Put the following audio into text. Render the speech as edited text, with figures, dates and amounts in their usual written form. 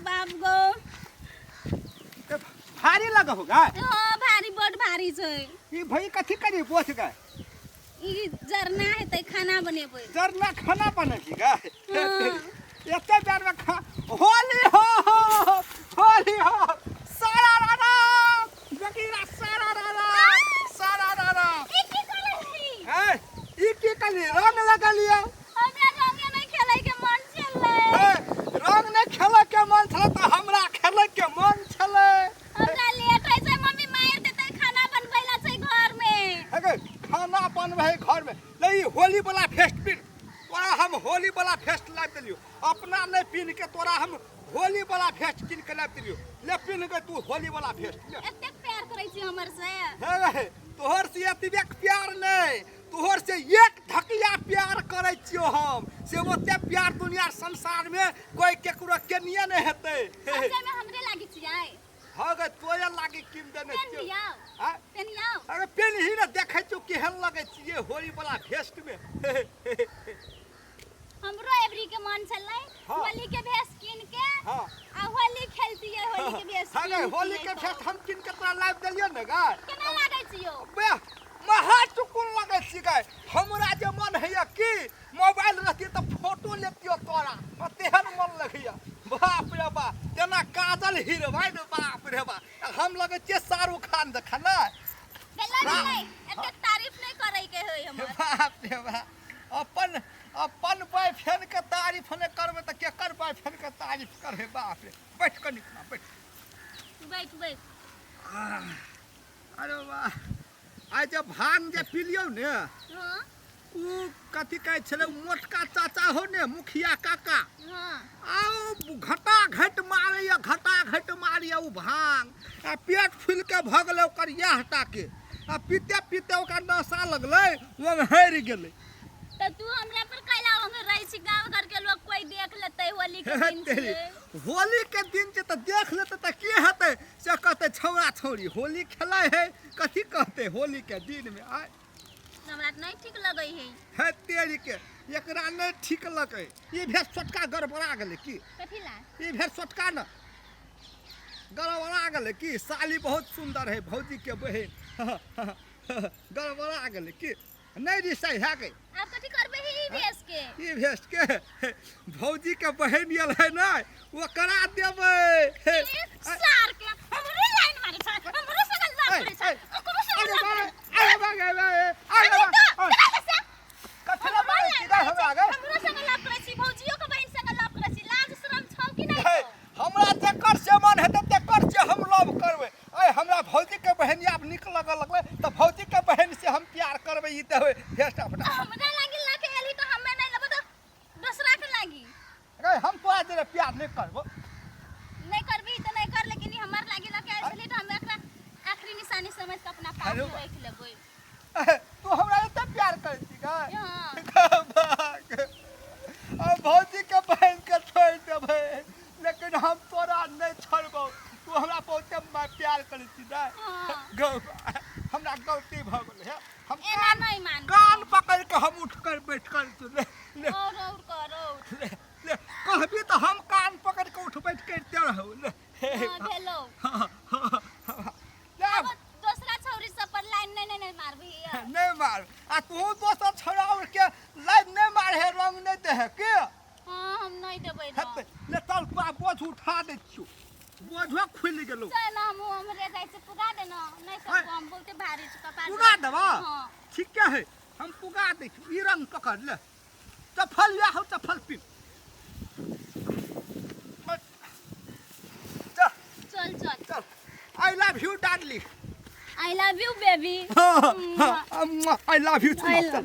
बाप गो। ए, भारी लगऽ हो गाय? हाँ, भारी, बड भारी छै। ई भई कथी करी बोझ गाय? ई जरना हेतै, खाना बनेबै। जरना खाना बनेबी गाय? हाँ। एते बेर में खा होली हो, होली हो, सारा रारा जगीरा, सारा रारा, सारा रारा। ई की करै छी? ए, ई की कली रंग लगलियो? हमरा रंगे नहि खेलै के मन छलै। ए, रंग नहि खेलै के मन छलै तऽ हमरा खेलै के मन छलै। हमरा लेट होइ छै, मम्मी मारि देतै, खाना बनबै ला छै घर में। हे गै, खाना बनबै है घर में? ले ई होली वाला फेस्ट पिन, तोरा हम होली वाला फेस्ट लाबि देलियो। अपना नहि पिन के तोरा हम होली वाला फेस्ट कीन के लाबि देलियो। ले पिन के तू होली वाला फेस्ट ले। एतेक प्यार करै छी हमर से? हे गै, तोहर से एतबे प्यार नहि, तोहर से एक ढकिया प्यार करै छियो हम। से ओते प्यार दुनिया संसार में कोई केकरो केनिये नहि हेतै। समझे में हमरे लागी छियै? हँ गै, तोरे लागी कीन देने पेन छियौ। लियाउ। आँय? पेन लियाउ। अरे पेन ही ने देखै छियौ केहन लगै छियै होली वाला फेस्ट में। हमरो एबरी के मन छलै होली के भेष कीन के आ होली खेलतियै, होली के भेष। हाँ गै, कीन होली के के फेस्ट हम कीन के तोरा लाबि देलियौ ने गै। केना लागै छियौ? बे महा चुकुन लगै छी गै। हमरा जे मन होइया कि मोबाइल रहतियै तऽ फोटो लेतियौ तोरा, आ तेहन मन लगैया। बाप रे बाप, तेना काजल हिरवाइन, बाप रे बाप, हम लगै छियै शाहरुख खान जकाँ ने। गेलै गेलै, एतेक तारीफ नहि करै के होय हमर। बाप रे बाप, अपन अपन बॉयफ्रेंड के तारीफ नहि करबै तऽ केकर बॉयफ्रेंड के तारीफ करबै? बाप रे, बैठ कऽ निकला, बैठ। बैठ बैठ। आह, अरे वाह, आइ जे भांग जे पिलियौ ने, उ कथी कहै छलै, उ मोटका चाचा हो ने, मुखिया काका, आ उ घटा घट मारैया, घटा घट मारैया उ भांग, आ पेट फुलि के भऽ गेलै ओकर इएह टाके, आ पीते पीते ओकरा नशा लगलै, ओंघरि गेलै। तऽ तू हमरा पर कैला ओंघरै छी? गाँव घर के लोग कोई देख लेतै, होली के दिन तेरी, छियै। होली के दिन छै तऽ देख लेतै तऽ की हेतै? से कहतै छौड़ा छौड़ी होली खेलाइ है, कथी कहतै होली के दिन में आय? हमरा तऽ नहि ठीक लगै है। है तेरी के, एकरा नहि ठीक लगै। ई भेल छोटका गड़बड़ा गेलै की? कथी ला? ई भेल छोटका न गड़बड़ा गेलै की? साली बहुत सुंदर है, भौजी के बहिन, गड़बड़ा गेलै की? नहि रिसै है गै। आब कथी करबै ही ई भेष के? ई भेष के भौजी के बहिन आयल है ने, ओकरा देबै। ई सार के हमरे लाइन मारे छै, हमरो से गल्ला करे छै, ओकरो से अरे गल्ला बाबा, करे। अरे बाबा, अरे अरे बाबा, तो चला से। कथी ला मारै छी गै हमरा गै? हमरो से गल्ला करे छी, भौजियो के बहिन से गल्ला करे छी, लाज शरम छौ कि नहि हे, छौ? हमरा जेकर से मन हेतै तेकर से हम लव करबै। अय, हमरा भौजी के बहन आब नीक लगऽ लगलै तऽ भौजी के बहन से हम प्यार करबै। ई तऽ होइ भेस्ट अपना। हमरा लागी लके एली तऽ हमे नहि लेबो तऽ दोसरा के लागी? रे, हम तोरा जरे प्यार नहि करबो। नहीं करबी तऽ नहीं कर, लेकिन ई हमर लागी लके आयल छली तऽ हम एकरा आखिरी निशानी समझ के अपना पास हेलो। में रख लेबै। तू हमरा एते प्यार करै छी गै? हाँ। हम भौजी के बहन के छोड़ि देबै लेकिन हम तोरा नहि छोड़बौ। तू हमरा बहुते प्यार करै छी ने? हाँ। गौ, हमरा गलती भऽ गेलै हे। हम एना नहीं मान। कान पकड़ के हम उठ कर बैठ कर तू ले ले। और कर और। ले ले, कहबी तऽ हम कान पकड़ के उठ बैठ करिते रहू। ले। हाँ, भेलो। ले। अब दोसरा छौरी सब पर लाइन नहीं नहीं नहीं मारबी? नहि मार। आ तू दोसर छोड़ा के लाइन नहि मार है, रंग नहि दे है के? हाँ, हम नहीं देबै रंग। हेतै। ले चल, तोरा बोझ उठा दै छियौ, बोझो खुलि गेलौ। चल ना, हम हमरे जाइ छै, पुगा दे ना। नहीं सब हम बहुते भारी छै कपार। पुगा देबऽ? हाँ। ठीके है, हम पुगा दै छियौ। ई रंग पकड़ ले, चप्पल या हो, चप्पल पिन। चल। चल चल। चल। I love you darling. I love you baby. I love you. I love-